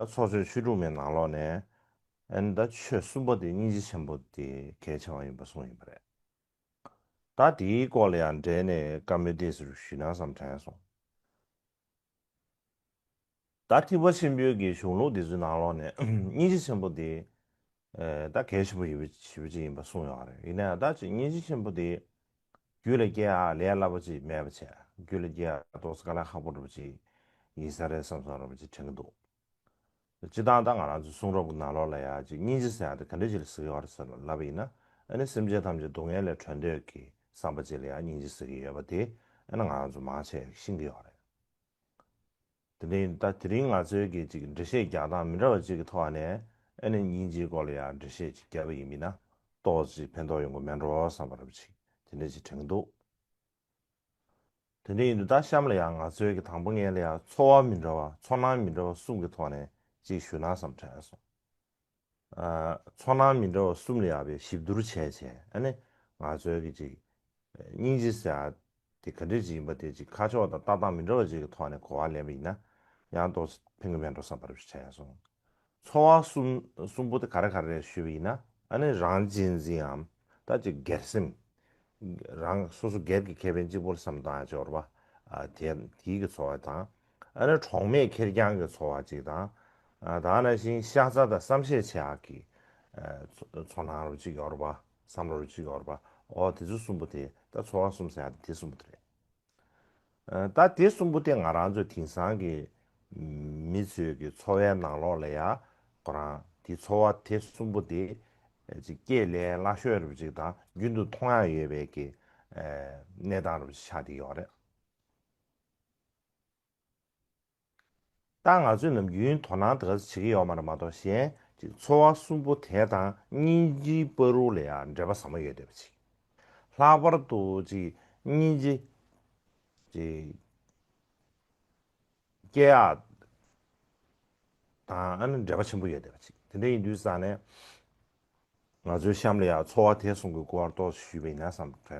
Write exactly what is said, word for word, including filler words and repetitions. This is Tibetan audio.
ད་ཚོགས་ཆོས་ཆོས་དྲུག་མའི་ནང་ལོགས་ནས་ཨ་ནི་ད་ཆོས་གསུམ་པོ་དེ་སྙིང་རྗེ་ཆེན་པོ་དེ་གལ་ཆེ་བ་ཡིན་པ་གསུངས་ཡིན་པ་རེད། ད་དེའི་སྐོར་ལ་ཡང་འགྲེལ་ནས་བཀའ་མོལ་ཏོག་ཙམ་ཞུས་ན་བསམ་དྲན་སོང་། ད་ཐེག་པ་ཆེན་པོའི་གི་གཞུང་ལུགས་འདི་ཚོའི་ནང་ལོགས་ནས་སྙིང་རྗེ་ཆེན་པོ་དེ་ཨེ་ད་གལ་ཆེན་པོ་ཡིན་པ་ཞེ་པོ་ཅིག་ཡིན་པ་གསུངས་ཡོད་རེད། ཡིན་ན་ཡང་ད་ཅིག་སྙིང་རྗེ་ཆེན་པོ་དེ་རྒྱུད་ལ་སྐྱེ་ཡག་ལས་སླ་པོ་ཅིག་མེད་པ་བྱས། རྒྱུད་ལ་སྐྱེ་ཡག་ཏོག་ཙམ་དཀའ་ལས་ཁག་པོ་འདྲ་པོ་ཅིག་ཡིན་ས་རེད་བསམ་བསམ་འདྲ་པོ་ཅིག་དྲན་གྱི་འདུག། སྤྱིར་བཏང་ད་ང་རང་ཚོ་གསུང་རབ་ཀྱི་ནང་ལོགས་ལ་ཡང་ཅིག་སྙིང་རྗེ་ཟེར་ཡག་དེ་ག་འདྲ་ཅིག་ལ་ཟེར་གྱི་ཡོད་རེད་ཟེར་ལབ་པ་ཡིན་ན། ཨ་ནི་སེམས་ཅན་ཐམས་ཅད་སྡུག་བསྔལ་ལས་གྲོལ་འདོད་ཀྱི་བསམ་པ་ཅིག་ལ་ཡང་སྙིང་རྗེ་ཟེར་གྱི་ཡོད་པ་དེ་ཨ་ནི་ང་རང་ཚོ་མང་ཆེ་ཤེས་ཀྱི་ཡོད་རེད། དེ་ནས་ད་དེ་རིང་ང་ཚོའི་གི་ཅིག་འགྲེལ་བཤད་རྒྱག་སྟངས་མི་འདྲ་བ་ཅིག་གི་ཐོག་ནས་ཨ་ནི་སྙིང་རྗེའི་སྐོར་ལ་ཡང་འགྲེལ་བཤད་ཅིག་བརྒྱབ་པ་ཡིན་མིན་ན་ཏོག་ཙམ་ཕན་ཐོགས་ཡོང་གི་མེད་འགྲོ་བསམ་པ་འདྲ་པོ་ཅིག་དེ་འདྲ་ཅིག་དྲན་གྱི་འདུག། དེ་འདྲ་ཡིན་དུས་ད་གཤམ་ལ་ཡང་ང་ཚོའི་གི་དང་པོ་ངས་ལ་ཡང་ཚོར་བ་མི་འདྲ་བ་ཚོར་སྣང་མི་འདྲ་བ་གསུམ་གྱི་ཐོག་ནས་ཅིག་ཞུ་ན་བསམ་དྲན་སོང་། ཨ་ཚོར་སྣང་མི་འདྲ་བ་གསུམ་ལ་ཡང་བའི་ཞིབ་བསྡུར་བྱས་བྱས་ཨ་ནི་ང་ཚོའི་གི་ཅིག་སྙིང་རྗེ་ཟེར་ཡག་དེ་ག་འདྲ་ཅིག་ཡིན་པ་དེ་ཅིག་ཁ་ཕྱོགས་དང་ལྟ་སྟངས་མི་འདྲ་བ་ཅིག་གི་ཐོག་ནས་གོ་བ་ལེན་པ་ཡིན་ན་ཡང་ཏོག་ཙམ་ཕན་གྱི་མེད་འགྲོ་བསམ་པ་རེ་བྱས་སོང་། ཚོར་བ་གསུམ་གསུམ་པོ་དེ་ག་རེ་ག་རེ་རེད་ཞུས་པ་ཡིན་ན། ཨ་ནི་རང་གཅེས་འཛིན་འམ་ད་ཅིག་སྒེར་སེམས། རང་སོ་སོ་སྒེར་གྱི་ཁེ་ཕན་གཅིག་པོར་བསམ་བཏང་ཡག་ཅིག་ཡོད་རེད་པ། ཨ་དེ་དེའི་གི་ཚོར་བ་དང་། ཨ་ནི་གྲོགས་མེད་ཁེར་རྐྱང་གི་ཚོར་བ་ཅིག་དང་། ཨ་ད་ནང་བཞིན་ཤ་ཚ་དང་བསམ་ཤེས་བྱེད་ཡག་གི་ཨ་ཚོ་ཚོར་སྣང་རུ་ཅིག་ཡོད་རེད་པ། བསམ་བློ་རུ་ཅིག་ཡོད་རེད་པ། ཨོ་དེ་ཚོ་གསུམ་པོ་དེ་ད་ཚོར་བ་གསུམ་ཟེར་ཡག་དེ་དེ་གསུམ་པོ་དེ་རེད། ད་དེ་གསུམ་པོ་དེ་ང་རང་ཚོ་དེང་སང་གི་མི་ཚོའི་གི་འཚོ་བའི་ནང་ལོགས་ལ་ཡ་ཁོ་རང་དེ་ཚོར་བ་དེ་གསུམ་པོ་དེ་ཅིག་སྐྱེས་ལས་སླ་ཤོས་རུ་ཅིག་དང་རྒྱུན་དུ་མཐོང་ཡག་ཡོད་པའི་གི་གནས་སྟངས་རུ་ཆགས་བསྡད་ཡོད་རེད། ད་ང་ཚོས་ནམ་རྒྱུན་དོ་སྣང་དེ་ག་ཚོད་བྱེད་ཀྱི་ཡོད་མ་རེད་མ་གཏོགས་གཞན་ཅིག་ཚོར་བ་གསུམ་པོ་དེ་དང་སྙིང་རྗེའི་བར་དུ་ལ་ཡང་འབྲེལ་བ་ཟབ་མོ་ཡོད་བསྡད་པ་ཅིག། ལྷག་པར་དུ་ཅིག་སྙིང་རྗེ་ཅིག་སྐྱེ་ཡག་དང་ཨ་ནི་འབྲེལ་བ་ཆེན་པོ་ཡོད་བསྡད་པ་ཅིག། དེ་འདྲ་ཡིན་དུས་ཙང་ནས་ང་ཚོའི་གཤམ་ལ་ཡང་ཚོར་བ་དེ་གསུམ་གྱི་སྐོར་ཏོག་ཙམ་ཞུས་པ་ཡིན་ན་བསམ་དྲན་